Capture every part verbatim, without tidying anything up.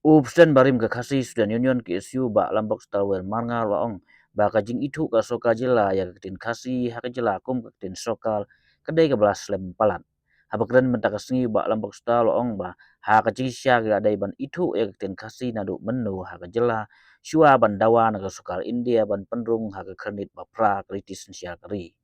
U President barim ka Khasi Student Union, K S U, Bah Lambok Stalwell Marngar, u la ong ba ka jingithuh ka sorkar jylla ïa ka ktien Khasi ha ka jylla kum ka ktien sorkar ka dei kaba la slem palat. Haba kren mynta ka sngi, Bah Lambok Stalwell u la ong ba ha ka jingshisha ki la dei ban ithuh ïa ka ktien Khasi naduh mynno ha ka jylla, shuwa ban dawa na ka sorkar India ban pynrung ha ka khyrnit ba phra ka riti synshar ka ri.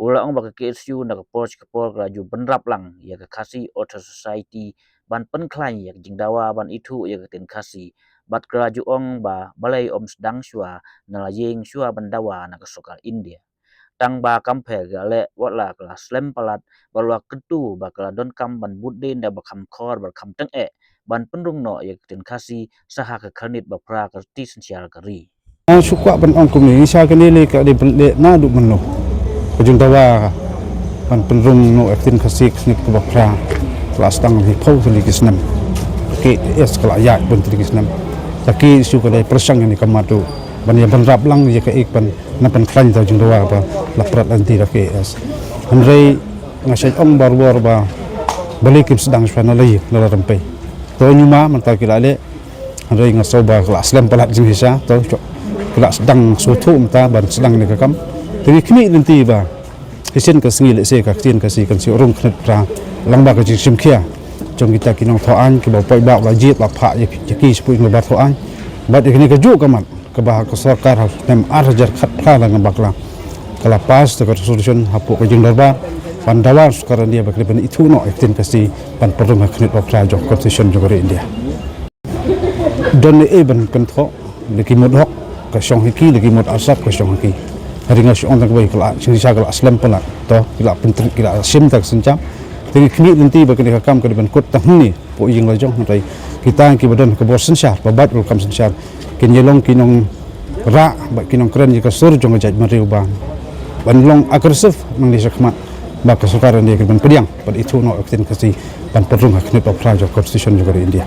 U la ong ba ka K S U na ka por sha ka por ka la ju bynrap lang ïa ka Khasi Authors' Society ban pynkhlaiñ ïa ka jingdawa ban ithuh ïa ka ktien Khasi, bad ka la ju ong ba balei ym sdang shuwa na la ïing shuwa ban dawa na ka sorkar India. Tang ba kam pher ka la leh, wat la ka la slem palat bad u la kyntu ba ka la donkam ban bud dien da ba kham khor bad kham tyngeh ban pynrung noh ïa ka ktien Khasi sha ha ka khyrnit ba phra ka riti synshar ka ri. Nga shu kwah ban ong kumne, ngi sha kane lei ka dei ban leh naduh mynno. Ka jingdawa ban pynrung noh ïa ka ktien Khasi ha ka khyrnit kaba phra ka la sdang hynñiewphew tylli ki snem. Ka K S ka la ïaid bun tylli ki snem. Ka K S U ka dei pyrshang ïa kane ka mat ruh ban ïa bynrap lang ïa kaei ban nang pynkhlaiñ ïa ka jingdawa ba la prat lynti da ka K S. Hynrei nga shu ong barabor ba balei kim sdang shuwa na la ïing na la rympei. To ñiuma mynta ki la leh. Hynrei nga sngew ba ka la slem palat jingshisha, to, to, ka la sdang sngewthuh mynta ban sdang ïa kane ka kam. Te ngi khmih lynti ba shisien ka sngi lehse ka ktien Khasi kan sa rung khyrnit phra lyngba ka jingshim khia jong kita ki nongthoh aiñ kiba u paidbah u la jied, u la phah ïa ki, ïa ki shapoh ïing dorbar thoh aiñ. Bad ïa kane kajuh ka mat kaba ka sorkar ha u snem ar hajar khatphra lyngba ka la, ka la pass da ka resolution hapoh ka jingdorbar ban dawa sorkar India ba ka dei ban ithuh noh ïa ka ktien Khasi ban pynrung ha ka khyrnit ba phra jong ka Constitution jong ka ri India. Don ei ei ban kynthoh, la ki mut hok ka shong ha ki, la ki mut arsap ka shong ha ki. Hynrei nga shu ong tang kawei, ka la, jingshisha ka la slem palat. To, ki la pyntreikam, ki la shim da ka sienjam. Te ngi khmih lynti ba kane ka kam ka dei ban kut tang hangne hapoh ïing la jong, hynrei kita kiba don ha ka bor synshar, ba bad bad kam synshar, kin ïa long ki nongrah bad ki nongkren ïa ka sur jong ka jaitbynriew ba ban long aggressive nangne shakhmat, ba ka sorkar India ka dei ban pdiang bad ithuh noh ïa ka ktien Khasi ban pynrung ha ka khyrnit ba phra jong ka Constitution jong ka ri India.